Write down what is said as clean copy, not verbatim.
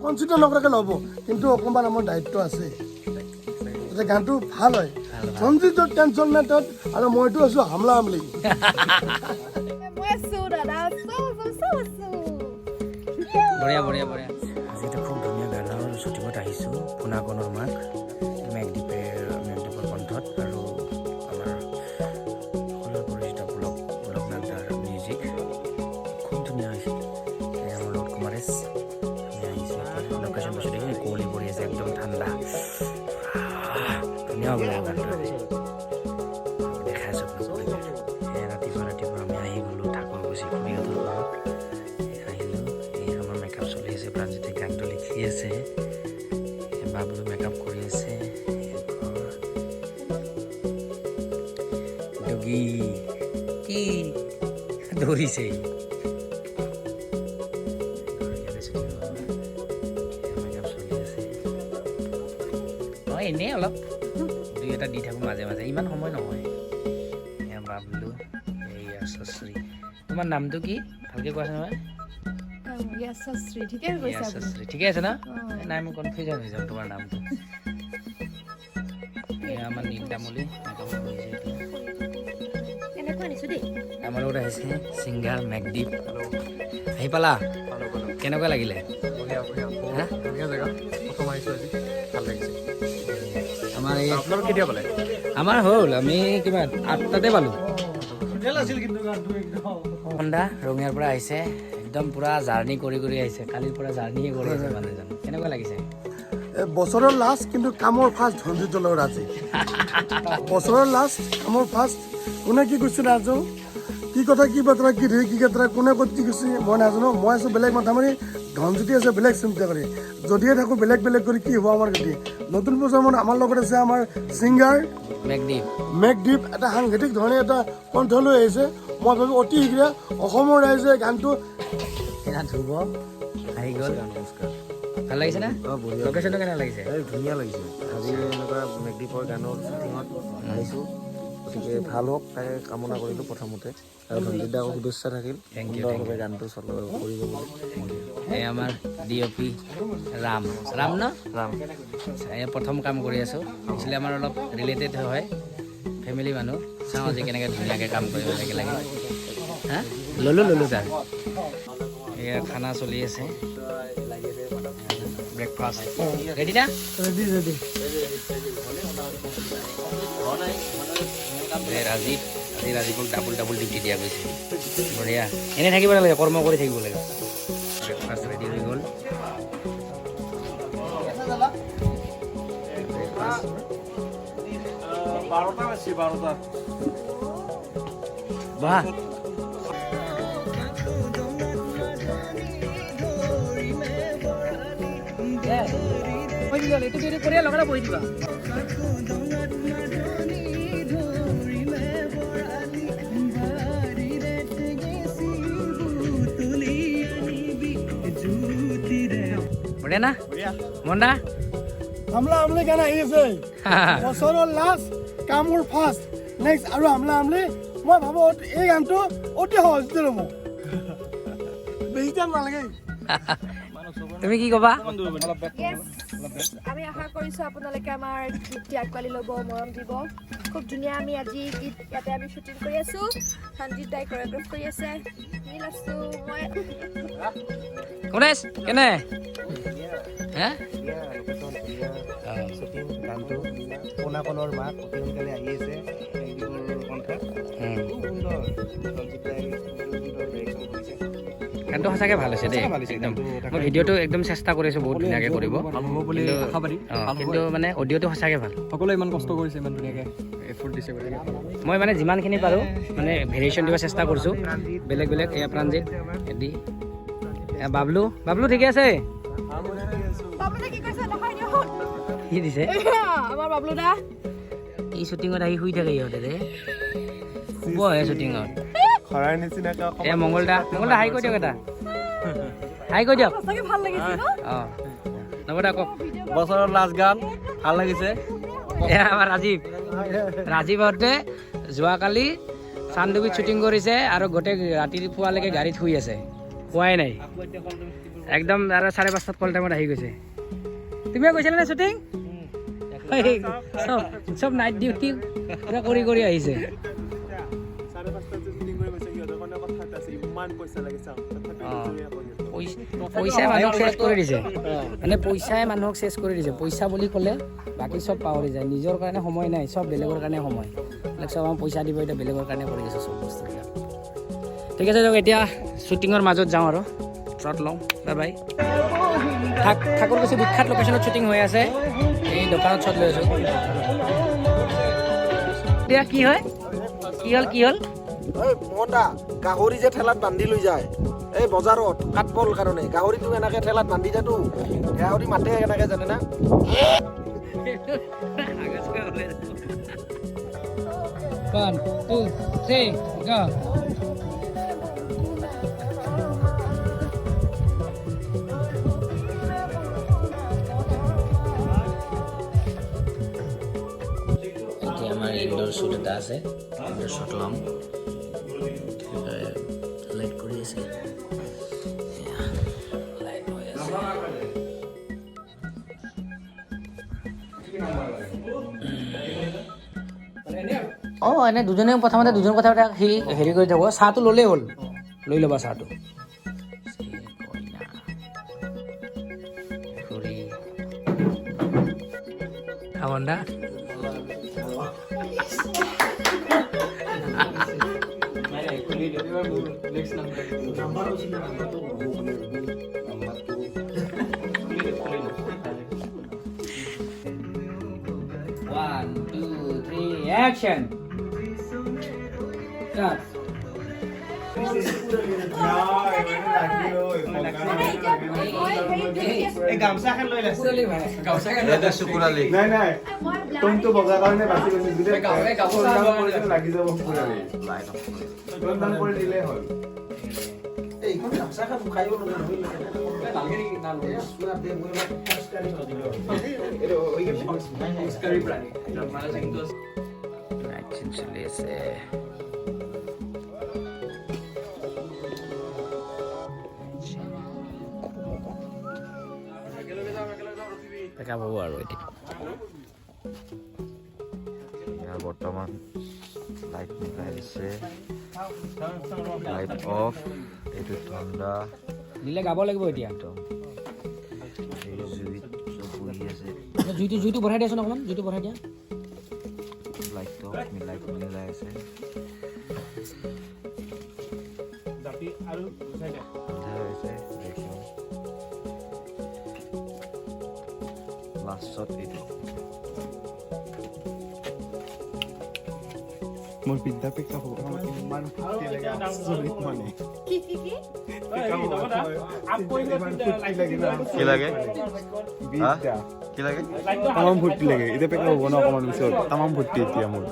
Consider নকৰাকৈ ল'ব, কিন্তু অকণমান আমাৰ দায়িত্ব আছে যাতে গানটো ভাল হয়। সঞ্জিতৰ টেনশ্যন নাই তাত, আৰু মইতো আছো হামলা হামলি। মই আছো দাদা, চব চব আছো। বঢ়িয়া বঢ়িয়া বঢ়িয়া। আজি এটা খুব ধুনীয়া গানৰ শ্বুটিঙত আহিছোঁ, পোনাকণৰ মাক, মেঘদ্বীপৰ কণ্ঠত আৰু আমাৰ সকলোৰে পৰিচিত পুলক পুলক নাগদাৰ মিউজিক। খুব ধুনীয়া হৈছে। এয়া আমাৰ লগত কুমাৰেশ, আমি আহিছোঁ এতিয়া লোকেশ্যন পাইছোঁ। দেখি কুঁৱলী পৰি আছে, একদম ঠাণ্ডা। ধুনীয়া হ'ব লাগিব গানটো আজি। দেখাই আছোঁ আপোনাক পৰিৱেশ। এয়া ৰাতিপুৱা ৰাতিপুৱা আমি আহি গ'লোঁ ঠাকুৰকুচি খুৰীহঁতৰ ঘৰত। আহিলোঁ, এই আমাৰ মেকআপ চলি আছে, প্ৰাঞ্জিতে গানটো লিখি আছে, বাবলু মেকআপ কৰি আছে। ঘৰ ডগি কি দৌৰিছে। ইয়াতে shooting হ'ব। মেকআপ চলি আছে। অঁ, এনেই অলপ দুই এটা দি থাকোঁ মাজে মাজে, ইমান সময় নহয়। এয়া বাবলু, এইয়া শশ্ৰী। তোমাৰ নামটো কি ভালকে কোৱাচোন নহয়। য়শশ্ৰী, ঠিকে কৈছা আপুনি। য়শশ্ৰী, ঠিকে আছে ন? অঁ। নাই, মই কনফিউজন হৈ যাম তোমাৰ নামটো। এয়া আমাৰ নীল তামুলী মেকআপত বহিছে এতিয়া। কেনেকুৱা আনিছো দেই। আমাৰ লগত আহিছে ছিংগাৰ মেঘদ্বীপ। আহি পালা? পালোঁ পালোঁ। কেনেকুৱা লাগিলে? বঢ়িয়া বঢ়িয়া। হা? ধুনীয়া জেগা, প্ৰথম আহিছোঁ আজি, ভাল লাগিছে। আমাৰ এই আপোনালোক কেতিয়া পালে? আমাৰ হ'ল, আমি কিমান 8টাতে পালোঁ। সন্ধ্যা ৰঙিয়াৰ পৰা আহিছে, একদম পূৰা জাৰ্ণি কৰি কৰি আহিছে। কালিৰ পৰা জাৰ্ণিয়ে কৰি আছে মানুহজন। কেনেকুৱা লাগিছে? বছৰৰ লাষ্ট কিন্তু কামৰ ফাৰ্ষ্ট ধনজিতৰ লগত আজি। বছৰৰ লাষ্ট, কামৰ ফাৰ্ষ্ট। কোনে কি কৈছে নাজানো, কি কথা কি বতৰা কি ধৰি কি কথা কোনে ক'ত কি কৈছে মই নাজানো। মই আছোঁ বেলেগ মাথা মাৰি, ধনজ্যোতি আছে বেলেগ চিন্তা কৰি। যদিহে থাকোঁ বেলেগ বেলেগ কৰি, কি হ'ব আমাৰ গতি? নতুন প্ৰজন্মত আমাৰ লগত আছে আমাৰ ছিংগাৰ মেঘদ্বীপ। মেঘদ্বীপ। এটা সাংঘাতিক ধৰণে এটা কণ্ঠ লৈ আহিছে। মই ভাবোঁ অতি শীঘ্ৰে অসমৰ ৰাইজে গানটো এয়া ধ্ৰুৱ আহি গ'ল। নমস্কাৰ। ভাল লাগিছে না? অঁ, বঢ়িয়া। লোকেশ্যনটো কেনে লাগিছে? এই ধুনীয়া লাগিছে। আজি এনেকুৱা মেঘদ্বীপৰ গানৰ শ্বুটিঙত আহিছোঁ, গতিকে ভাল হওক তাকে কামনা কৰিলোঁ প্ৰথমতে আৰু ধনজিত দাকো শুভেচ্ছা থাকিল। Thank you. সুন্দৰভাৱে গানটো চলাব কৰিব বুলি। এই আমাৰ D O' P Ram. Ram ন? ৰাম। আচ্ছা, এই প্ৰথম কাম কৰি আছোঁ। একচুৱেলি আমাৰ অলপ ৰিলেটেড হয়, ফেমিলি মানুহ। চাওঁ আজি কেনেকৈ ধুনীয়াকৈ কাম কৰিব লাগে লাগে। হা, ল'লোঁ ল'লোঁ তাৰ। এয়া খানা চলি আছে, ব্ৰেকফাষ্ট ৰেডি না? Ready ready. এই ৰাজীৱ, আজি ৰাজীৱক ডাবুল ডাবুল ডিউটি দিয়া গৈছে। বঢ়িয়া, এনেই থাকিব নালাগে, কৰ্ম কৰি থাকিব লাগে। ব্ৰেকফাষ্ট ৰেডি হৈ গ'ল। ব্ৰেকফাষ্ট। 12টা বাজছে, 12টা। বাহ। বহি দিবা। বঢ়িয়া না মন্দা? হামলা হামলি গান আহি আছে। বছৰৰ লাষ্ট, কামৰ ফাৰ্ষ্ট, নেক্সট আৰু হামলা হামলি। মই ভাবোঁ এই গানটো অতি সহজতে ল'ব, বেছি টাইম নালাগে। তুমি কি ক'বা? Yes, আমি আশা কৰিছোঁ আপোনালোকে আমাৰ গীতটি আঁকোৱালি ল'ব, মৰম দিব। খুব ধুনীয়া। আমি আজি গীত ইয়াতে আমি শ্বুটিং কৰি আছোঁ। সঞ্জিত দাই কৰিঅ'গ্ৰাফ কৰি আছে। নীল আছোঁ মই। গণেশ কেনে হে? শ্বুটিং, গানটো পোনাকণৰ মাক অতি সোনকালে আহি আছে মেঘদ্বীপৰ কণ্ঠত। খুব সুন্দৰ, ধনজিত দাই সুন্দৰ সুন্দৰ ডিৰেকশ্যন কৰিছে। গানটো সঁচাকৈ ভাল হৈছে দেই। সঁচাকৈ ভাল হৈছে একদম। গানটো, তাকে। মই ভিডিঅ'টো একদম চেষ্টা কৰিছোঁ বহুত ধুনীয়াকৈ কৰিব। ভাল হ'ব বুলি আশাবাদী। অঁ, কিন্তু মানে অডিঅ'টো সঁচাকৈ ভাল। সকলোৱে ইমান কষ্ট কৰিছে, ইমান ধুনীয়াকৈ এফৰ্ট দিছে, গতিকে ভাল হ'ব। মই মানে যিমানখিনি পাৰোঁ মানে ভেৰিয়েশ্যন দিব চেষ্টা কৰিছোঁ বেলেগ বেলেগ। এয়া প্ৰাঞ্জিত এদি, এয়া বাবলু। বাবলু ঠিকে আছে? বাবলুদা কি কৰিছে দেখাই দিয়ক। কি দিছে? এয়া, আমাৰ বাবলুদা। এই শ্বুটিঙত আহি শুই থাকে ইহঁতে ৰে, শুব আহে শ্বুটিঙত। খৰাৰ নিচিনাকৈ। এয়া মংগলদা। মংগলদা, হাই কৈ দিয়ক এটা, হাই কৈ দিয়ক। সঁচাকৈ ভাল লাগিছে ন? অঁ, নৱদা কওক। বছৰৰ লাষ্ট গান, ভাল লাগিছে। এয়া আমাৰ ৰাজীৱ। ৰাজীৱহঁতে যোৱাকালি চান্দুবিত শ্বুটিং কৰিছে আৰু গোটেই ৰাতিপুৱালৈকে গাড়ীত শুই আছে, খোৱাই নাই একদম। আৰু 5:30ত কল টাইমত আহি গৈছে। তুমিও গৈছিলা নে শ্বুটিং? চব চব নাইট ডিউটি পুৰা কৰি কৰি আহিছে। পইচাই মানুহক চেচ কৰি দিছে, মানে পইচাই মানুহক চেচ কৰি দিছে। পইচা বুলি ক'লে বাকী চব পাহৰি যায়, নিজৰ কাৰণে সময় নাই, চব বেলেগৰ কাৰণে সময়। চব আমাক পইচা দিব, এতিয়া বেলেগৰ কাৰণে কৰি আছে চব বস্তুবিলাক। ঠিক আছে দিয়ক, এতিয়া শ্বুটিঙৰ মাজত যাওঁ আৰু শ্বট লওঁ। Bye bye. Thakurkuchi বিখ্যাত লোকেশ্যনত শ্বুটিং হৈ আছে, এই দোকানত শ্বট লৈ আছোঁ। এতিয়া কি হয়, কি হ'ল, কি হ'ল? এই মোহনদা, গাহৰি যে ঠেলাত বান্ধি লৈ যায় এই বজাৰত কাটবল কাৰণে, গাহৰিটো এনেকে ঠেলাত বান্ধি যাতো গাহৰি মাতে কেনেকে জানে না? 1 2 3 go. এতিয়া আমাৰ ইনডোৰ শ্বুট এটা আছে, ইনডোৰ শ্বট ল'ম। লাইট কৰি আছে, লাইট হৈ আছে। অঁ, এনে দুজনে প্ৰথমতে দুজন কথা পতা, সি হেৰি কৰি থাকো। চাহটো ল'লেই হ'ল, লৈ ল'বা চাহটো। দা One, two, three, action! Cut. চলি আছে। পেকআপ হ'ব আৰু এতিয়া। বৰ্তমান লাইট মিলাই দিছে, লাইট অফ। এইটো ঠাণ্ডা দিলে গাব লাগিব এতিয়া। জুইত চব বহি আছে। জুইটো জুইটো বঢ়াই দিয়াচোন অকণমান, জুইটো বঢ়াই দিয়া। লাইটটো মিলাই মিলাই আছে। লাষ্টত এইটো মোৰ বিদ্যা পেকআপ হ'ব, ইমান ফূৰ্তি লাগে, আচৰিত মানে। কি কি কি কি লাগে? বিদ্যা কি লাগে? তামাম ফূৰ্তি লাগে। এতিয়া পেকআপ হ'ব ন অকণমান পিছত, তামাম ফূৰ্তি এতিয়া মোৰ।